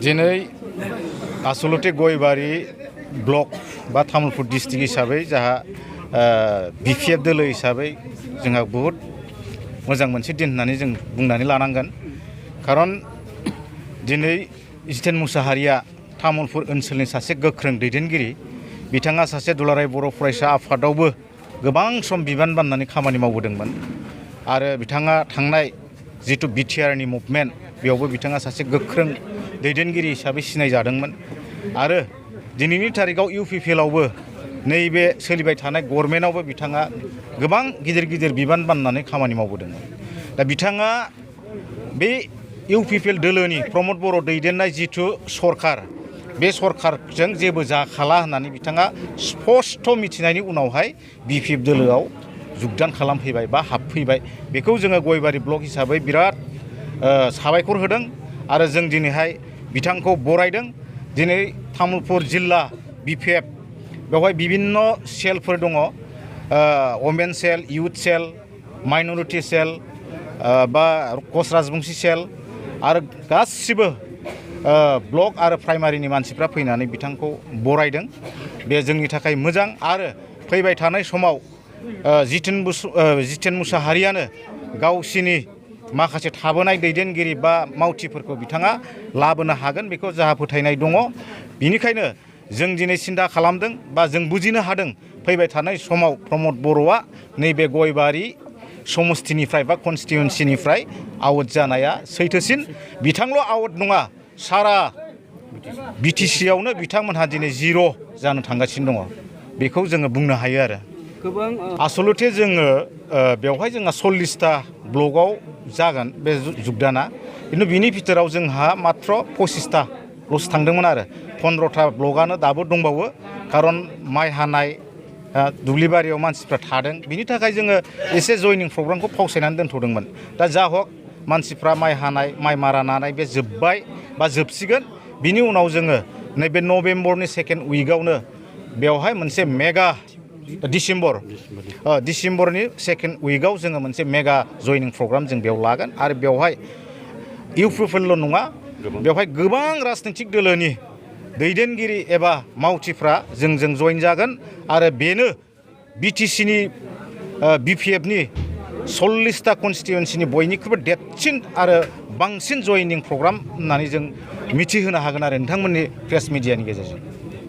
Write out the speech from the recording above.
दिनै आसलते गयबारि ब्लक बा तामुलपुर डिस्ट्रिक्ट हिसाबै जोंहा बिपिएफ दोलो हिसाबै जोंहा बहुत मोजां मोनसे दिन होननानै जों बुंनानै लानांगोन। खारन दिनै जितेन मुसाहारिया तामुलपुर ओनसोलनि सासे गोख्रों दैदेनगिरि। बिथाङा सासे दुलाराय बर' फरायसा आफादावबो गोबां सम बिबान बाननानै खामानि मावबोदोंमोन आरो बिथाङा थांनाय जितु बिटिआरनि मुभमेन्ट बेयावबो बिथाङा सासे गोख्रों दैदेनगिरि हिसाबै सिनायजादोंमोन आरो दिनैनि तारिखाव इउपिपिएलआवबो नैबे सोलिबाय थानाय गभर्नमेन्टआवबो बिथाङा गोबां गिदिर गिदिर बिबान बाननानै खामानि मावबोदोंमोन। दा बिथाङा बे इउपिपिएल दोलोनि प्रमद बर' दैदेननाय जितु सरकार बे सरकारजों जेबो जाखाला होननानै बिथाङा स्पष्ट मिथिनायनि उनावहाय बिपिएफ दोलोआव जुगदान खालामफैबाय बा हाबफैबाय। बेखौ जोङो गयबारि ब्लक हिसाबै बिराद साबायखर होदों आरो जों दिनैहाय बिथांखौ बरायदों। दिनै तामुलपुर जिल्ला बिपिएफ बेवहाय बिभिन्न सेलफोर दङ, वमेन सेल, इउथ सेल, माइनरिटि सेल बा कच राजबंशी सेल आरो गासिबो ब्लक आरो प्राइमारिनि मानसिफ्रा फैनानै बिथांखौ बरायदों। बे जोंनि थाखाय मोजां आरो फैबाय थानाय समाव जितेन मुसाहारियानो गावसिनि माखासे थाबोनाय दैदेनगिरि बा मावथिफोरखौ बिथाङा लाबोनो हागोन बेखौ जाहा फोथायनाय दङ। बिनिखायनो जों दिनै सिन्था खालामदों बा जों बुजिनो हादों फैबाय थानाय समाव प्रमद बर'आ नैबे गयबारि समस्तिनिफ्राय बा कनस्टिट्युएन्सिनिफ्राय आउट जानाया सैथोसिन। बिथांल' आउट नङा, सारा बिटिसिआवनो बिथांमोनहा दिनै जिर' जानो थांगासिनो दङ, बेखौ जोङो बुंनो हायो आरो। आसलते जोङो बेवहाय जोंहा 40टा ब्लकआव जागोन बे जुगदाना, खिन्थु बिनि भितराव जोंहा मात्र 25टाल'सो थांदोंमोन आरो 15टा ब्लकआनो दाबो दंबावो। खारन माइ हानाय दुब्लिबारियाव मानसिफ्रा थादों, बिनि थाखाय जोङो एसे जयनिं प्रग्रामखौ फावसायनानै दोनथ'दोंमोन। दा जा हक मानसिफ्रा माइ हानाय माइ मारा नानाय बे जोब्बाय बा जोबसिगोन। बिनि उनाव जोङो नैबे नभेम्बरनि सेकेन्ड उइकआवनो बेवहाय मोनसे मेगा डिसेम्बरनि सेकेन्ड उइकआव जोङो मोनसे मेगा जयनिं प्रग्राम जों बेयाव लागोन आरो बेवहाय इउपिपिएलल' नङा, बेवहाय गोबां राजनैतिक दोलोनि दैदेनगिरि एबा मावथिफ्रा जोंजों जइन जागोन आरो बेनो बिटिसिनि बिपिएफनि 40टा कनस्टिट्युएन्सिनि बयनिख्रुइबो देरसिन आरो बांसिन जयनिं प्रग्राम होननानै जों मिथिहोनो हागोन आरो नोंथांमोननि प्रेस मिडियानि गेजेरजों।